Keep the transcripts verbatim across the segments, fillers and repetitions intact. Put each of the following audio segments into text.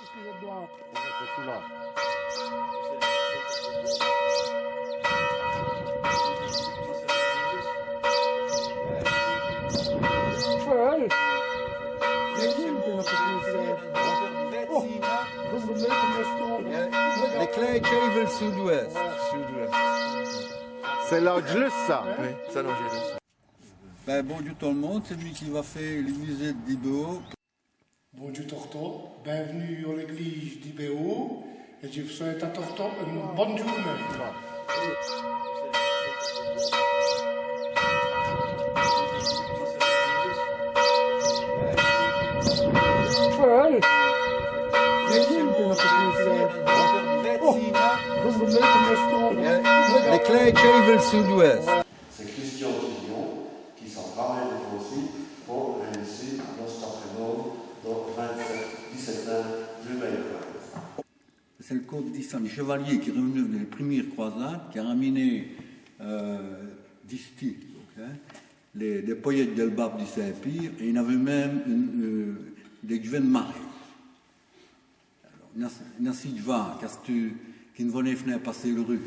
C'est celui-là. Ouais, ouais. Oh, vous me mettez une question. Lès clês, i vont dins l' sud-ouwès'. Sud-ouwès'. C'èst l'Angelus, ça. Oui, c'èst l'Angelus. Bin, bondjoû tout l' monde, c'èst mi qui va fé l' visite di Béau. Bondjoû tortos, binv'nûwe à l'èglîse di Béau, èt dji v' swète à tortos ène bone djoûrnéye. Lès clês, i vont dins l' sud-ouwès'. C'èst Christian Thirion qui s'a brâmint dèfôrcî po rèyussi nosse patrimoine do vint-sèt, dî-sèt in.mîle quinze. C'èst l' côp di Sint Chevalier qui r'v'neûve dès prumîres crwâsâdes, qui a ramené, euh, d'istî, donc, hin, lès, dès poyètes dèl babe di Sint-Pîre, èt i-n-aveût minme ène, euh, dès dj'vènes marées. Alôrs, i-n-a, i-n-a ci dj'va', qu'asteût, qui n' voléve nin passer l' rûwe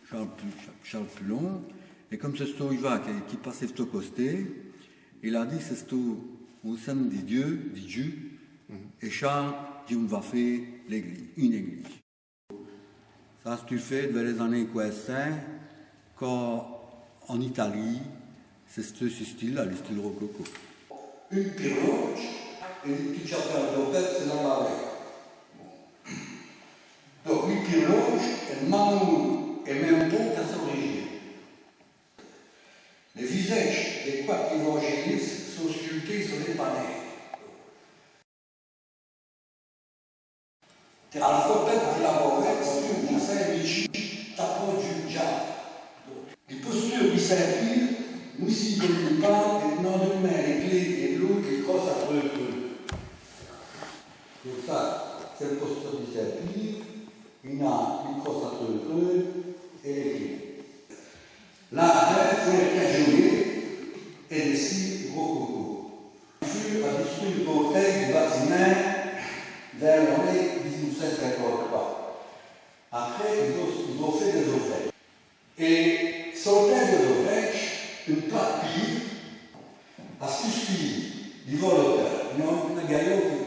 Charles Pu-, Charles Pulon, èt come c'èsteût dj'va' qui, qui passéve tot costé, il a dit, c'èsteût on sène di Dieu, di Diu, èt cha, dji m' va fé l'èglîse, ène èglîse. Ça asteût faît dins lès-anéyes quinze cints, quand en Italie, c'èsteût ç' stile-la, l' stile rococo. One pirlodje, èt one pitite chapèle do pèpe, c'èst la valeû. Donc, one pirlodje, èt manoû, èt minme pont qu'a s' orijine. Lès visèdjes dès cwate évangélisses sont sculptés so lès panêres. Al fwèt di la bovète, on sint Michî, tapant djun djâbe. Li posture di Sint-Pîre, mi si l' comène pa, èt d'one min li clé èt d' l'ôte li crosse à treûs creûs. Donc ça, c'èst l' posture di Sint-Pîre, i-n-a li crosse à treûs creûs èt li clé. Là, c'èst cadjonné èt d' stile rococo. Fut a distrût l' cortèdje du batimint vèrs l'anéye dîj-noûf cint cinquante-trwès. Après, il ont, il ont faît dès-ovrèdjes. Èt so l' tins dès-ovrèdjes, one plate pîre a scuspî divant l'otèl. I-n-a, i-n-a on gaillot qui,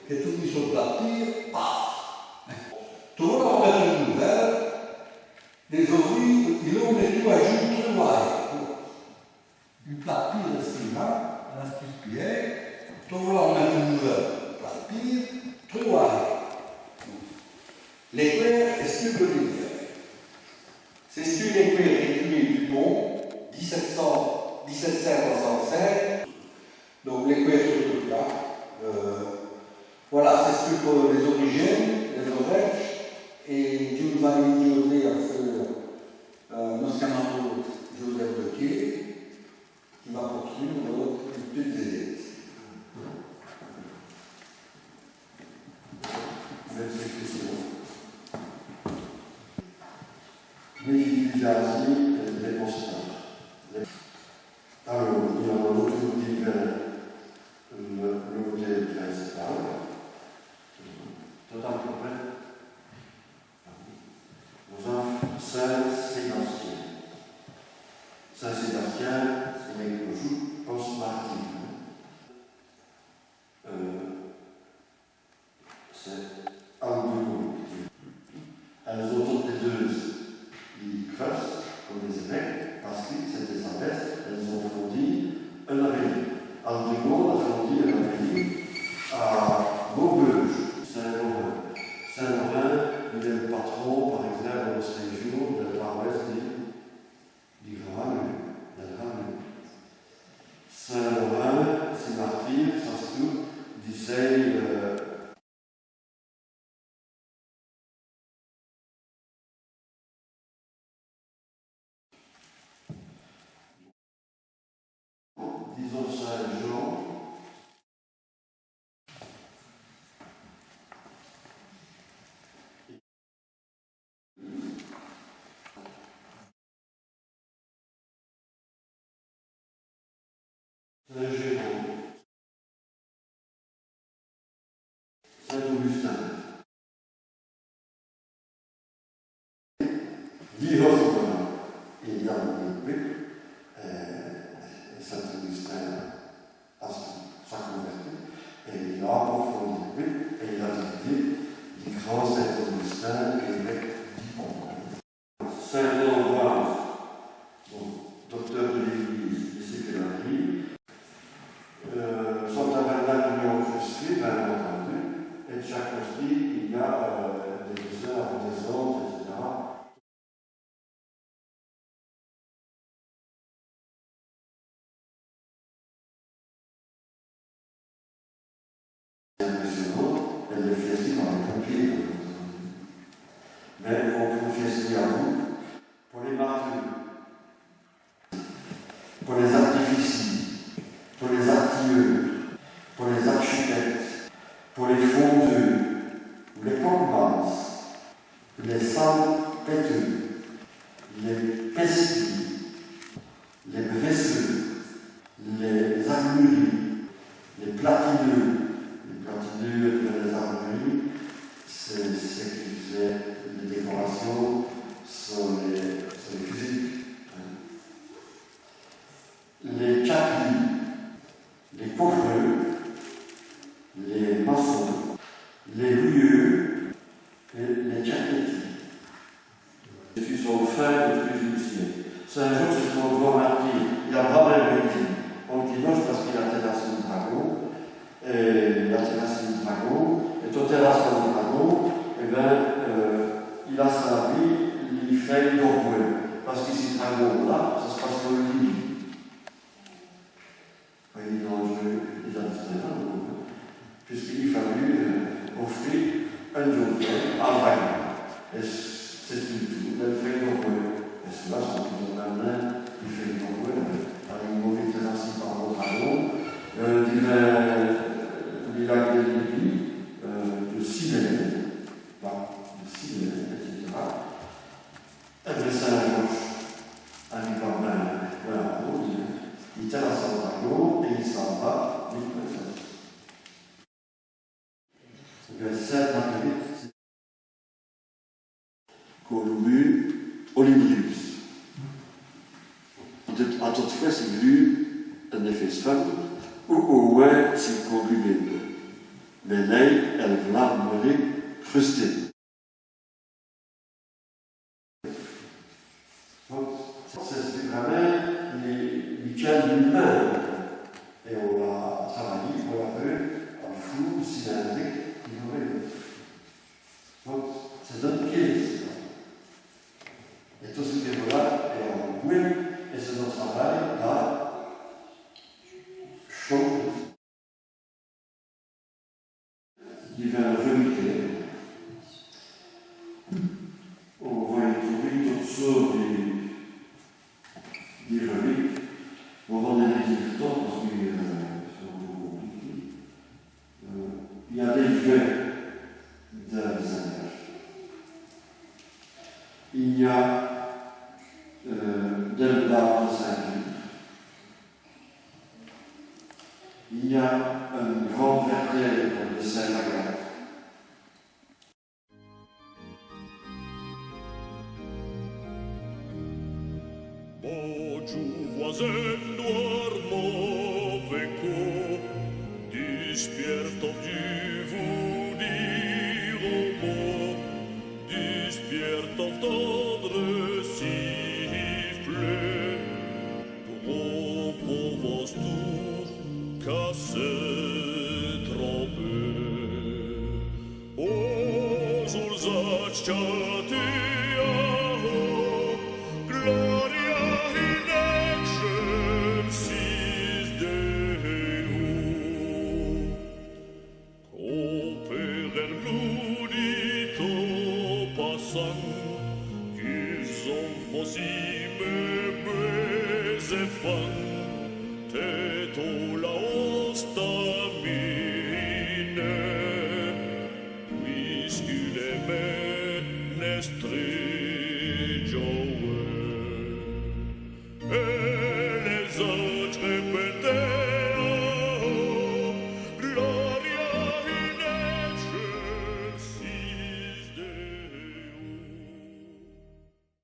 qui a toûrné so l' plate pîre, paf. Tornant mète one nouvèle, lès-ovrîs, i l'ont mètu à djoû trwès wês. One plate pîre, c'èst ça, on a scuspî, tornant mète one nouvèle plate pîre, trwès wês. Li cwêre, èsteût-ce qu'on pout dîre, c'èsteût li cwêre di Dupont, dîj-sèt cint, dîj-sèt cint swasante-cénq. Donc, li cwêre, c'èst tout ça. Euh, voilà, c'èst po lès-orijines, lès-ovrèdjes, èt dji m' va dîre à s', euh, nosse camarôde Joseph Gauthier, qui va poûrsuîve, euh, one pitite visite. Mèrci Christian. Mèrci Joseph, euh, dè posta. Alôrs, i-n-a one dîjène, euh, l'otèl principal. Tot à pô près. Nos-avoz Sint Sébastyin. Sint Sébastyin, c'èst on nom qu'on conout po s' martîre. Euh, c'èst Audegaude. Èles ont totes lès deûs crèsté come dès-èvèques, pace qui c'èst dès-abèsses, èles ont fondi one abbaye. Audegaude a fondi one abbaye à Maubeuge. Sint Lorin. Sint Lorin, il èst l' patron, par ègzimpe, dèl rèjion, dèl parwèsse di, di Gramagnols, dèl Gramagnols. Sint Lorin, si martîre, ça s' trouve, dissèt, euh, disons Saint Jean. Saint Jérôme. Saint Augustin. Dîs-ôtes, voilà. Èt il-a dît, èt, euh, Saint-Augustin a, s'a convèrti, èt il-a apôrfondî, èt il-a dî, dî grand Saint-Augustin, èvêque d'Hippone. Sainte Ambroise, donc, docteur de l'Église, ici que la vie. Euh, son tabernacle, il est en crucifix, bien entendu, et de chaque côté, il y a, euh, des dessins avec des anges, et cetera. Impressionnant, èle èst fièstîye pa lès pompîs, mins on pout fièstî avou po lès mârteûs, po lès artificîyes, po lès artîyeûs, po lès architèctes, po lès fondeûs, lès pokmans, lès sâlpèteûs, lès pèstîyes, lès brèsseûs, lès armurîs, lès platineûs, lès platineûs èt lès armurîs, c'èst cès qui faiseut lès décorâcions so lès, so lès fusîyes, hin. Lès tchapelîs, lès cofreûs, lès maçons, lès houyeûs èt lès tchapelîs. Èt pwis on fé dè pwis on siéke. Saint Georges, c'èst on grand mârtîr. Il a brâmint vèyu, on l' conèt pace qu'il a tirassî on dragon. Èt il a tirassî on dragon. Èt tot tirassant on dragon, èt bin, euh, il a sâvu lî fé d'Orwèy. Pace qui ç' dragon-là, ça s' passe en Libye. Payis dandj'reûs, il a dit ça, hin, donc, puisqu'il a falu, euh, ofri on djon.ne fé à l' dragon. Èt c'èst, c'èst tout, on fé d'Orwèy. Èt ça, c'èst tout, on a on fé d'Orwèy, euh, on l'a tirassî pa on dragon, euh, divins, euh, lî lac dè Libye, euh, dè Cybèle, bah, dè Cybèle, et cetera. Èt bin, Saint Georges, on lî va bin, voilà, on dit, il tirasse on dragon èt il s'en va, il pleut. Èt bin, Sainte Marguerite, qu'on l'a vèyu au Limbrius. A totes fwès, c'èst v'lu on-èféye feume, ou au mwins c'èst qu'on l' vèyu, mins lèye, èle v'la mori Christine. Donc, c'èst, c'èst vraîmint lès, lès tchins d'one min. Èt on l'a travayî, on l'a fêt, on l' foû, on l' cylindrique, qui vos vèyez. Donc, c'èst d'one pièce, là. Èt tot ç' qui vos vèyez, èst on bwès, èt c'èst on travail, là, chaud. Divins r'liquès. On va trover totes sôrtes dè, dè r'liquès. On va lès lîre tot pace qui, euh, c'èst on pô compliqué. Euh, i-gn-a dès vêrs dè Saint-Georges. I-gn-a, euh, dès bârdes dè Saint-Georges. I-gn-a on grand vêrtèr dè Sainte-Agathe. Bondjoû vwèssin, dwârmans vos co, dispièrtans, dji vos dîreu mot, dispièrtans, tendre siflet. Bravo, vos toûrs cassez trapper. Aux ursates, gloria in excelsis Deo. Qu'on pèt rin, nos dit-on, passant, qui sont vos-î, mès bèts-èfants, tète la hoste à mine, puisqu'il èst mènestré